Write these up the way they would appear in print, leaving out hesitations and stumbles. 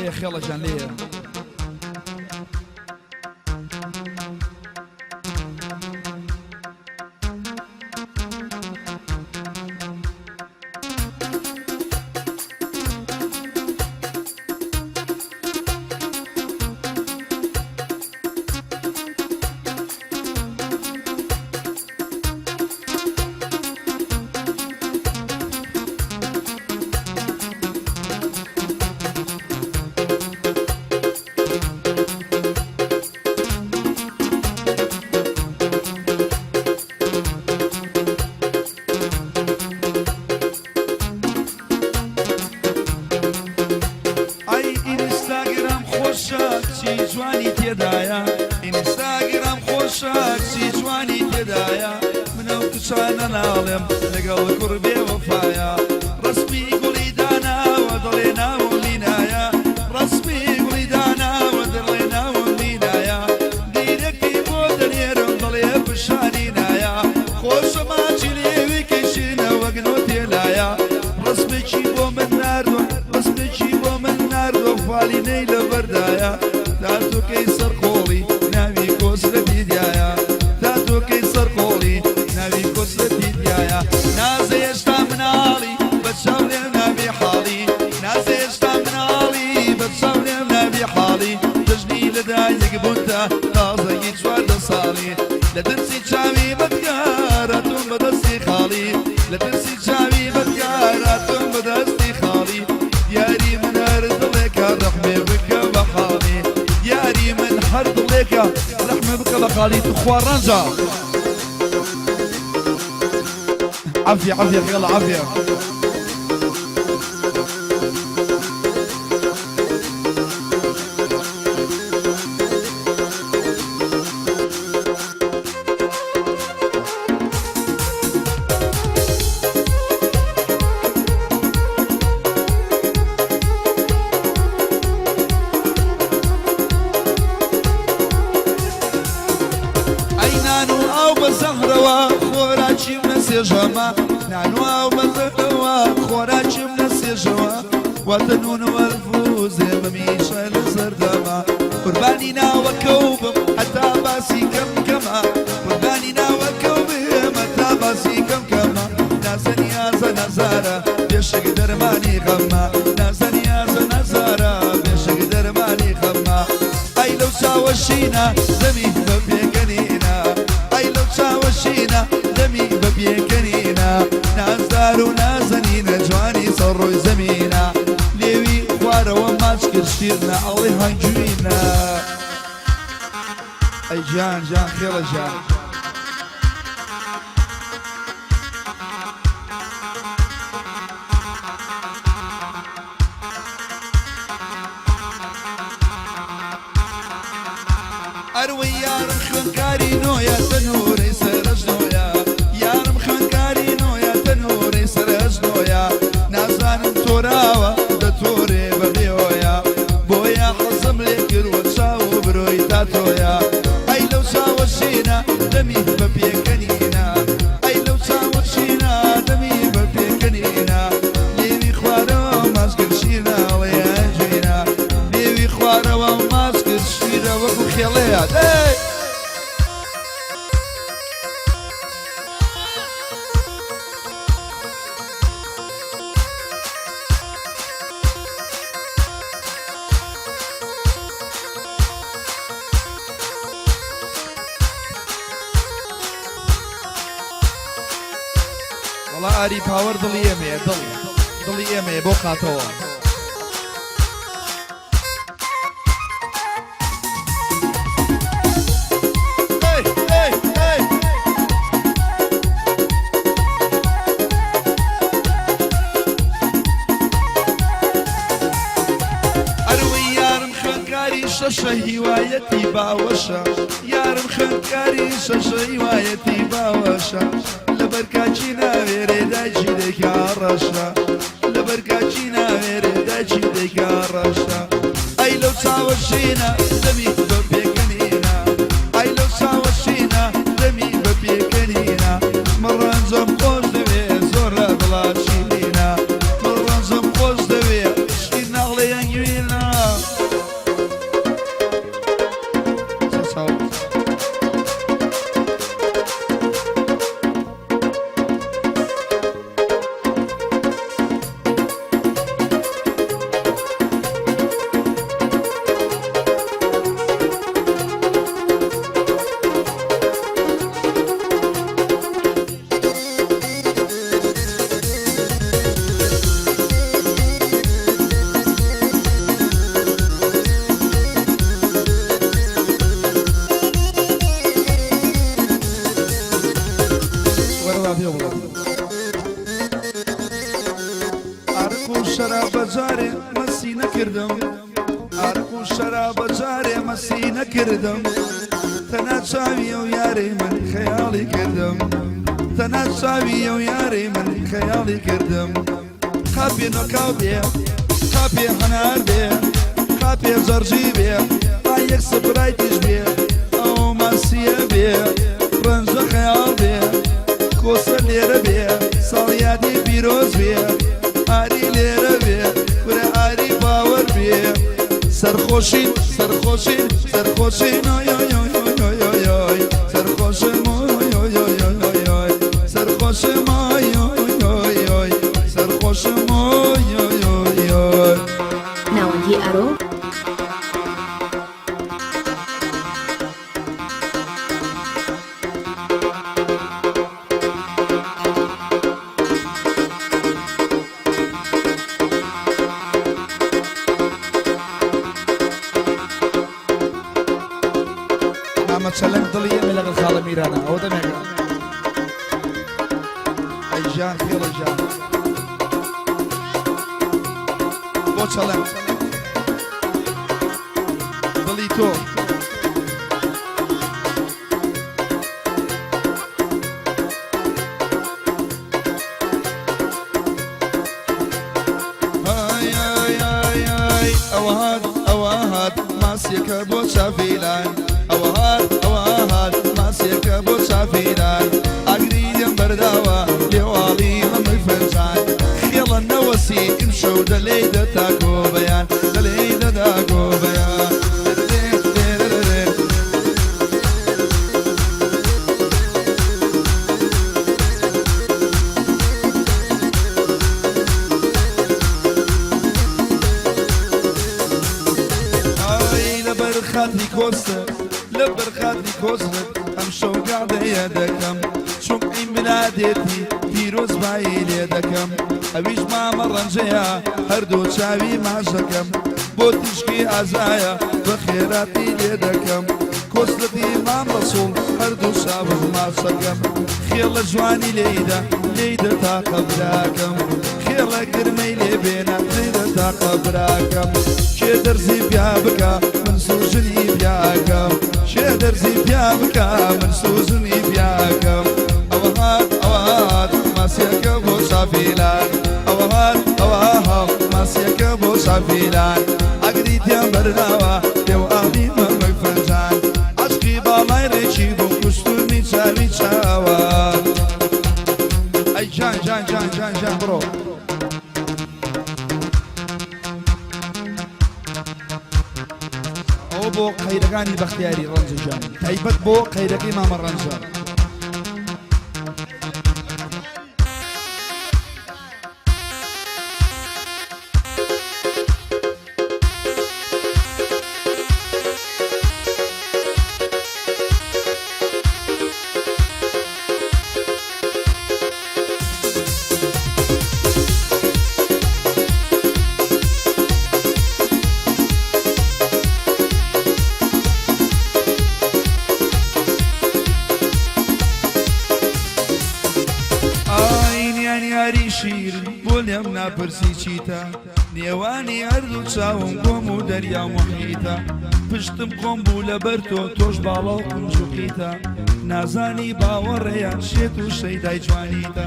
لێ خێڵە جان لێیە. ئەی ئینستاگرام خۆشە چی جوانی تێدایە ئینستاگرام خۆشە چی جوانی تێدایە من ئەو کچانە ناڵێم لەگەڵ کوڕ بێ وەفایە ڕەسمی گوڵی داناوە دەڵێ ناوم مینایە ڕەسمی گوڵی داناوە دەڵێ ناوم مینایە دیرەکی بۆ دەنێرم دەڵێ پشانی نایە خۆشە ماچی لێوی کەشینە وەک نۆتێلایە ڕەسمێکی بۆ من ناردوە ڕەسمێکی بۆ من ناردوە فالینەی لەبەردایە تاتۆکەی سەر قۆڵی ناوی کۆسرەتی دیایە تاتۆکەی سەر قۆڵی ناوی کۆسرەتی دیایە نازە هێشتا مناڵی بە چاو لێم نابی حاڵی نازە هێشتا مناڵی بە چاو لێم نابی حاڵی جەژنی لەدایک بوونتە تازەگی 14 ساڵی لە ترسی چاوی بەدکاراتم بەدەستی خاڵی لە ترسی چاوی بەدکاراتم بەدەستی خاڵی دیاری من هەر دڵێکە ڕەحمێ بکە بە حاڵی دیاری من هەر دڵێکە ڕەحمێ بکە بە خاڵی توخوا ڕەنجە عافية عافية يلا عافية. ئەی نان و ئاو بە زەهرەوە خۆراکیم نەسێژەمە نان و ئاو بە زەهرەوە خۆراکیم نەسێژەوە واتە نون وەرفوزێ بەمیشە لە سەردەمە قوربانی ناوەکەو بم هەتا باسی کەم کەمە قوربانی ناوەکەو بم هەتا باسی کەم کەمە نازە نیازە نازارە بێشک دەرمانی غەمە نازە نیازە نازارە بێشک دەرمانی غەمە ئەی لەو چاوە شینە دەمی بە پێکەنینە ئەی لەو چاوە شینە دەمی بە پێکەنینە نازدار و نازەنینە جوانی سەر ڕووی زەمینە لێوی خوارەوە ماچ کرد شیرنە ئەڵێ هەنگوینە ئەی جان جان خێڵە جان. ئەروەی یارم خوێندکاری نۆیە تەنورەی سەرەژنۆیە یارم خوێندکاری نۆیە تەنورەی سەرەژنۆیە نازانم تۆراوە دەتۆرێ بە بێهۆیە بۆیە حەزم لێ کردوە چاو و برۆی تاتۆیە ئەی لەو چاوە شینە دەمی بە پێکەنینە ئەی لەو چاوە شینە دەمی بە پێکەنینە لێوی خوارەوە ماچ کرد شیرنە ئەڵێ ئەنجوینە لێوی خوارەوە ماچ کرد شیرە وەکو خێڵەیە دەی. وەڵا ئاری پاوەر دڵی ئێمەیە دڵ دڵی ئێمەیە بۆ قاتەوە. ئەروەی یارم خوێندکاری شەشە هیوایەتی باوەشە یارم خوێندکاری شەشە هیوایەتی باوەشە لەبەر کاکی ناوێرێ دایکی دەیکا ڕەشە لەبەر کاکی ناوێرێ دایکی دەیکا ڕەشە ئەی لەو چاوە شینە دەمی بە پێکەنینە ئەی لەو چاوە شینە دەمی بە پێکەنینە من ڕەنجەم خۆش دەوێ زۆر لە دڵا شیرینە من ڕەنجەم خۆش دەوێ شیر ناڵێ ئەنگوینە. با پێ بڵێم. ئارەق و شەراب بە جارێ مەسی نەکردم. ئارەق و شەراب بە جارێ مەسی نەکردم. تەنها چاوی ئەو یارەی من خەیاڵی کردم. تەنها چاوی ئەو یارەی من خەیاڵی کردم. قاپێ نۆکاو بێ، قاپێ هەنار بێ، قاپێ جەرجی بێ، با یەک سپرایتیش بێ، ئەو ماسیە بێ، ڕەنجە خەیاڵ بێ، کۆسە لێرە بێ، ساڵیادی پیرۆز بێ، ئاری لێرە بێ، کورە ئاری باوەر بێ. سەرخۆشین، سەرخۆشین، سەرخۆشین، ئۆی ئۆی ئۆی ئۆی ئۆی ئۆی، سەرخۆشم ئۆی ئۆی ئۆی ئۆی ئۆی، سەرخۆشم ئۆی ئۆی ئۆی ئۆی، سەرخۆشم ئۆی ئۆی ئۆی ئۆی. ناوەندی ئارۆ. مامە چەلەنگ دڵی ئێمە لەگەڵ خاڵە میرانە ئەوە دەمێکە. ئەی ژان خێڵە ژان بۆ چەلەنگ دڵی تۆ. ئەوە هات ئەوە هات ماسیەکە بۆ چافیلان، ئەوە هات ئەوە هات ماسیەکە بۆ چافیلان، ئاگری لێم بەرداوە لێواڵی هەمووی فنجان، خێڵە نەوەسی ئیمشەو دەلێی دەتا گۆبەیان، دەلێی دەدا گۆبەیان. ئای لەبەر خاتری کۆسە، لەبەر خاتری کۆسرت ئەم شەو گەعدەیە دەکەم، چون عید میلادێتی پیرۆز بایی لێ دەکەم، ئەویش مامە ڕەنجەیە هەردوو چاوی ماچ دەکەم، بۆ تیشکی ئازایە بە خێراتی لێ دەکەم، کۆسرەتی مام ڕەسوڵ هەردوو چاوم ماچ دەکەم، خێڵە جوانی لێیدا لێیدە تاقە براکەم، خێڵە گرمەی لێ بێنە لێیدە تاقە براکەم، کێ دەرزی پیا بکا من سوژنی پیاکەم، کێ دەرزی پیا بکا من سوژنی پیاکەم. ئەوە هات ئەوە هات ماسیەکە بۆ شافیلان، ئەوە هات ئەوە هات ماسیەکە بۆ شافیلان، ئاگری تیان بەرداوە لێو ئاڵی مەمەک فنجان، عەشقی باڵای ڕێکی بوو کوشتومی چاوی چاوە. ئەی جان جان جان جان جان بڕۆ. ئەوە بۆ قەیرەکانی بەختیاری ڕەنجە گیان، تایبەت بۆ قەیرەکەی مامە ڕەنجە. ئاینیان یاری شیرن بۆ لێم ناپرسی چیتە، نێوانی هەردوو چاوم گۆم و دەریا و محیتە، پشتم کۆم بوو لەبەر تۆ تۆش باڵا و قنج و قیتە، نازانی باوەڕەیە شێت و شەیدای جوانیتە،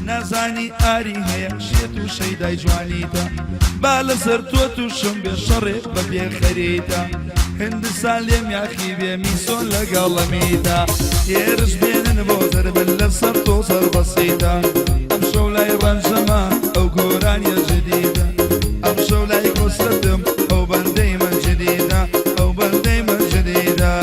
نازانی ئاری هەیە شێت و شەیدای جوانیتە، با لەسەر تۆ تووشم بێ شەڕێ بە بێخەریتە، هندستان لێم یاخی بێ میسۆن لەگەڵەمیتە، هێرش بێنن بۆ زەربن لەسەر تۆ سەربەسیتە، ئەم شەو لای ڕەنجەمە ئەو گۆرانیە جدیدە، ئەم شەو لای کۆسرەتم ئەو بەندەی من جدیدە، ئەو بەندەی من جدیدە.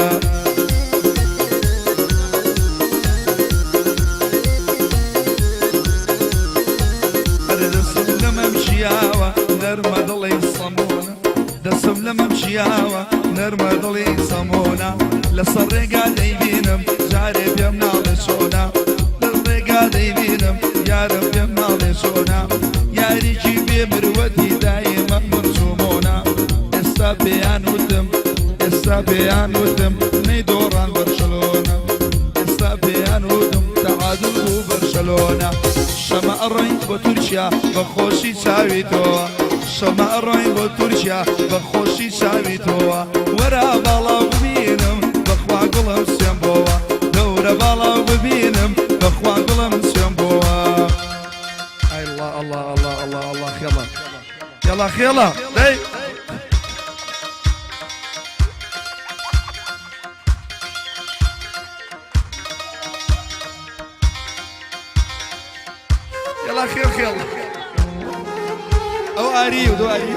ئەرێ دەسم لە مەمشیاوە نەرمە دڵی سەمۆنە، دەسم لە مەمشیاوە نەرمە دڵی سەمۆنە، لەسەر ڕێگا دەیبینم جارێ پێم ناڵێ چۆنە، لە ڕێگا دەیبینم یارم پێم ناڵێ چۆنە، یاریکی بێ مروەتی دایمە من چۆمۆنە، ئێستا پێیان وتم ئێستا پێیان وتم نەیدۆڕان بەرشەلۆنە، ئێستا پێیان وتم تەعادل بوو بەرشەلۆنە. بەرشەلۆنە. شەمە ئەڕۆین بۆ تورکیا بە خۆشی چاوی تۆوە، شەمە ئەڕۆین بۆ تورکیا بە خۆشی چاوی تۆوە. وەرە باڵاو ببینم بەخوا گوڵم سوێن بۆوە، دەورە باڵاو ببینم بەخوا گوڵم سوێن بۆوە. ئەی اللە اللە اللە اللە اللە خێڵە یەڵا خێڵە دەی. یەڵا خێڵ خێڵ ئەو ئاری و دو ئاری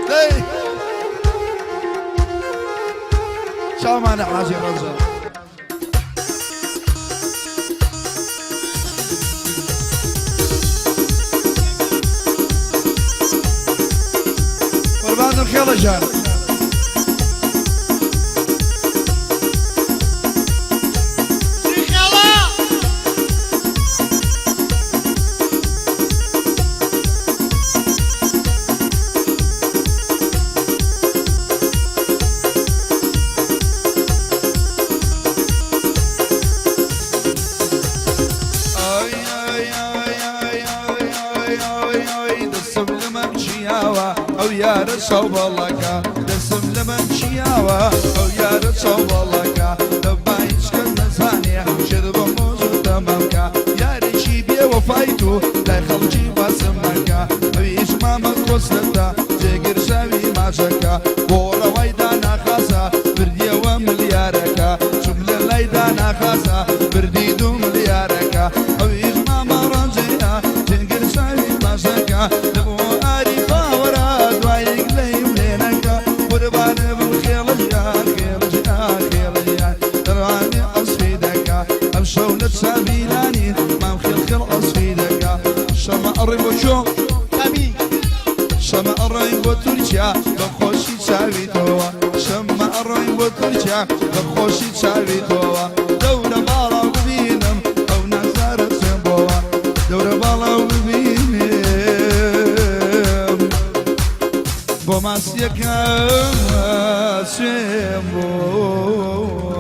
دەی چاومانە حاجی ڕەنجە. قوربانم خێڵە گیان. دەسم لە مەمچیاوە ئەو یارە چاو بەڵەکە، دەسم لە مەمچیاوە ئەو یارە چاو بەڵەکە، دەبا هیچ کەس نەزانێ شێت بە مۆز و تەمەمکە، یارێکی بێوەفایت و لای خەڵکی باسم مەکە، ئەویش مامە کۆسرەتە جێگر چاوی ماچەکە، بۆ ڕەوای دانا خاسە بردیەوە ملیارەکە، چوم لە لای دانا خاسە بردی دوو ملیارەکە، ئەویش مامە ڕەنجەیە جێگر چاوی ماچەکە، دەبۆ ئاری باوەرە دوایک لێیم لێنەکە، قوربانە بم خێڵەجیان خێڵەجیان خێڵەجیان، دەرانی عەسفی دەکا ئەم شەو لە چاویلانی مام خێڵ خێڵ عەسفی دەکا. شەمە ئەڕۆی بۆ کوێ؟ شەمە ئەڕۆین بۆ تورکیا بە خۆشی چاوی تۆوە، شەمە ئەڕۆین بۆ تورکیا بە خۆشی چاوی تۆوە، دەورە باڵاو ببینم ئەو نازدارە سوێن بۆوە، دەورە باڵاو ببینم بۆ ماسیەکە سوێن بۆوە.